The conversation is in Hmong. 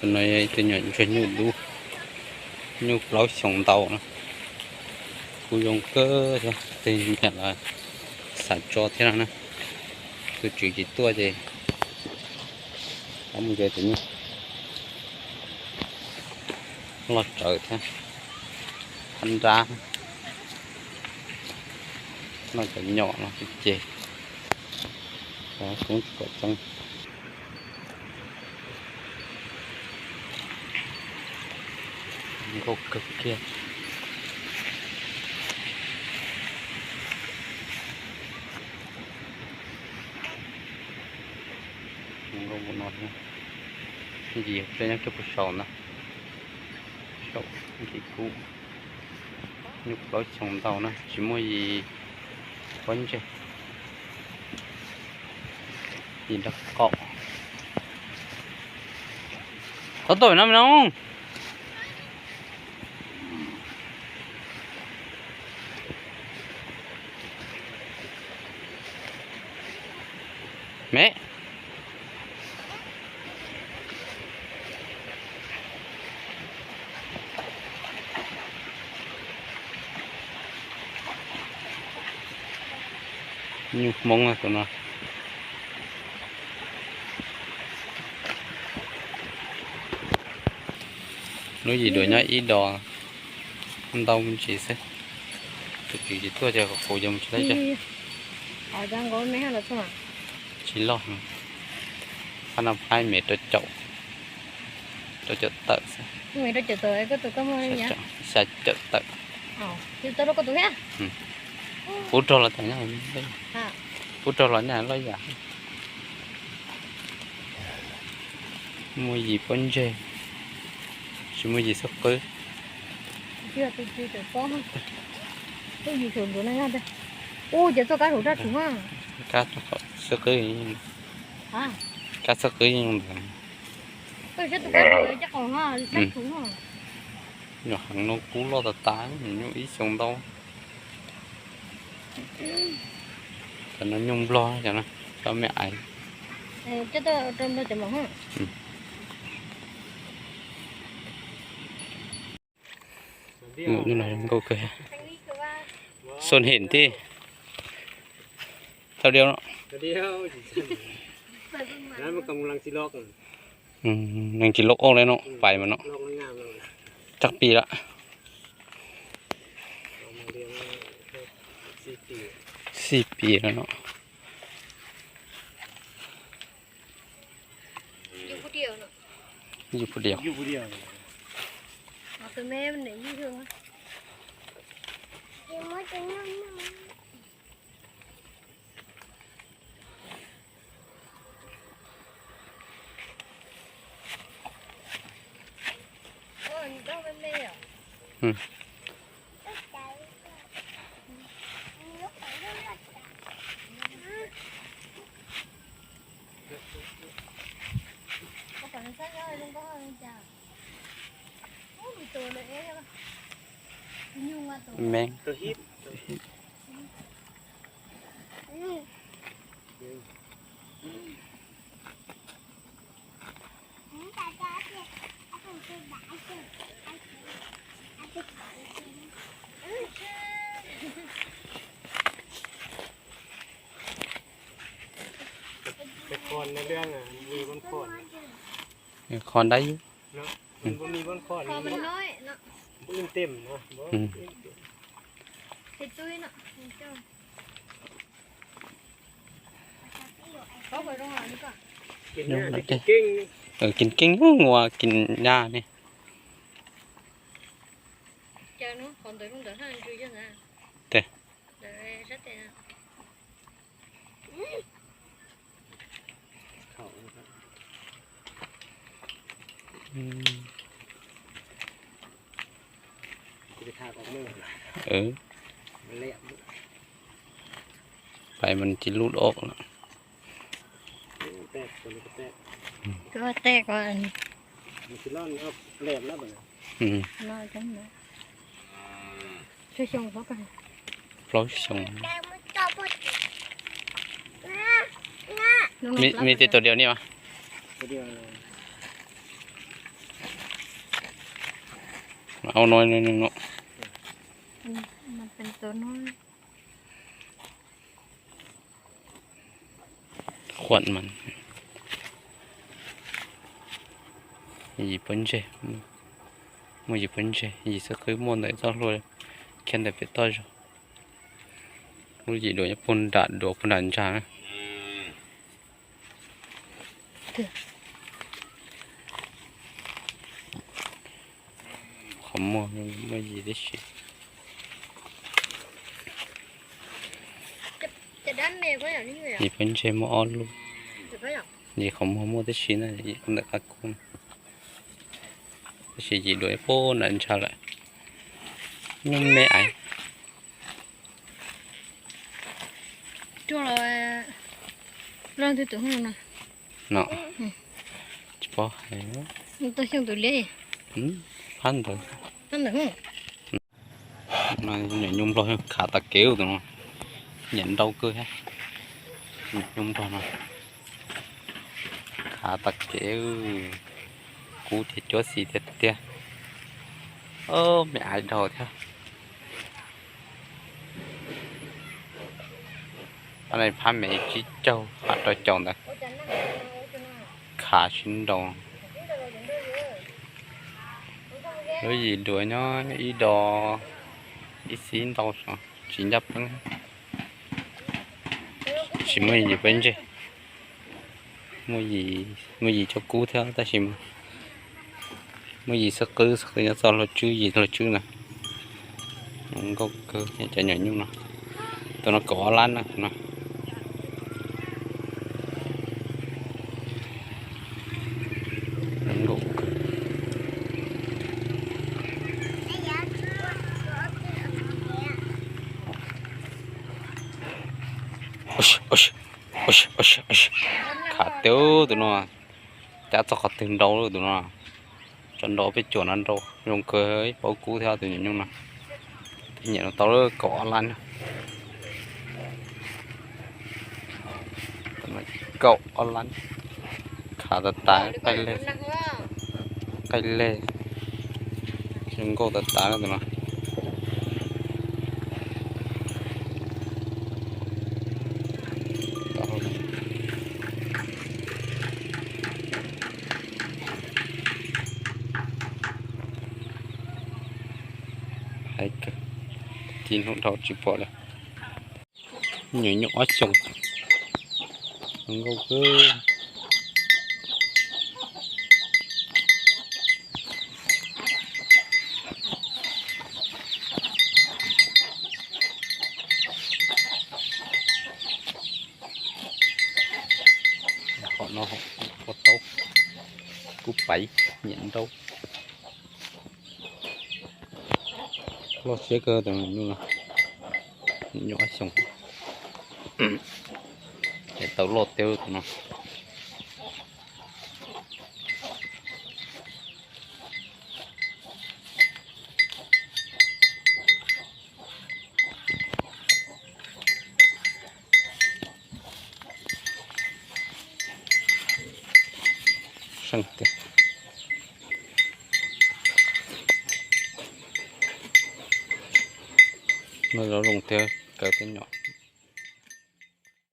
No yog ib tug nyuam ntsuag nyuj dub, nyuj plaub xyoos ntau na. Kuj zoo kawg thiab, tej niam lawv xav tso thiab no na. Tus tswv tsis tuaj ces rov mus yuav tus nyuj. Loj tsawv thiab, qab nrab, noj cov nyom no ces cov koob tsis pom tseeb. Nkauj kawg kiag. Nkauj mus no thiab. Yim pliag nyob kiag puag saum ntag, saum ntsis kub. Nyuj plaub xyoos ntau na, tsis muaj yim pob ntseg. Yim nrab qaum. Thov tawm no me no. Me. Nyuj Hmoob tus no. Lub yim duav nyob ib do, ntau me ntsis xwb. Tus tswv tsis tuaj ces kuv yuav mus tsis tau. Tsis loj, qhov no phaib me rau caum, rau caum tawm xwb. Xya caum tawm. Pub rog los tau, pub rog los nyaj loj yam. Muaj yim pob ntseg, tsis muaj yim xub qwb. Kab xub qwb, kab xub qwb yeej ntawd. Nyuam heev no kub loj tas tas, nyuj ib xyoos ntau. Cov no nyuj nplog, cov no cov me aiv. Nkauj kawg. Xon hem tij. Tau diav no. Neeg tsis loj oj le no, pais mas no. Tsab pis lawm. Xij pis lawm no. Yus pus diav. Meej. Khon dab yub. Kis keeb, ua kis nyab ne. Tes. Pais mas tsis lub dua lawm. Plaub xyoos. Me, me tej tus diav ni mas. Au no no no. Khuam mas yim pob ntseg, muaj yim pob ntseg, yim xwb qwb muaj ntawm txoj hlua khiav ntawm pem toj zog. Lub yim duav nyob puag nram duav puag nram ntsa na. Qhov muag muaj yim tib si. Yim pob ntseg muaj ob lub. Yim qhov muag muaj tib si na, ntawm qab kub. Tab sis yim duav puag nram ntsa lawm. Nyuj me aiv. No, tsis paub hais. Phab ntawd. Nyuam nyuj nplog khav tas kev tus no. Nyiam nrau kawg thiab. Nyuam nyuj nplog no khav tas kev, kub ces cuab xis tiag tiag. Me aiv dhau thiab. Phab no phab me tsib caug, phab rau caum ntawd khav sib nrau. Lub yim duav nyob ib do ib xib ntau, tsis ncaj peeb. Tsis muaj yim pob ntseg. Muaj yim cov kub thiab tab sis muaj yim xwb qwb, xwb qwb nyob txoj hlua tswb, yim hlua tswb na. Zoo nkauj kawg cov nyuam nyuj no. Tus no kaum ob lab na tus no. Khav tiag tus no, cab txog qhov twg nrau tus no. Tso nrau peb cuam no nrau zoo kawg, paub kub thiab tus nyuam nyuj no. Nyiam no tau lawm kaum ob lab na. Kaum ob lab, khav tas tas, qaij leg, zoo nkauj tas tas tus no. Hais kawg, ci hnub dhau tsis pom lawm. Nyuam nyuj ob xyoos, zoo nkauj kawg. Qhov no ua tau kub paiv, nyiam nrau. Loj siab kawg tus no, nyuam nyuj ob xyoos, es tau loj tiag tus no. Seej tiag. Noj zaub zoo thiab, kaw peb nyom.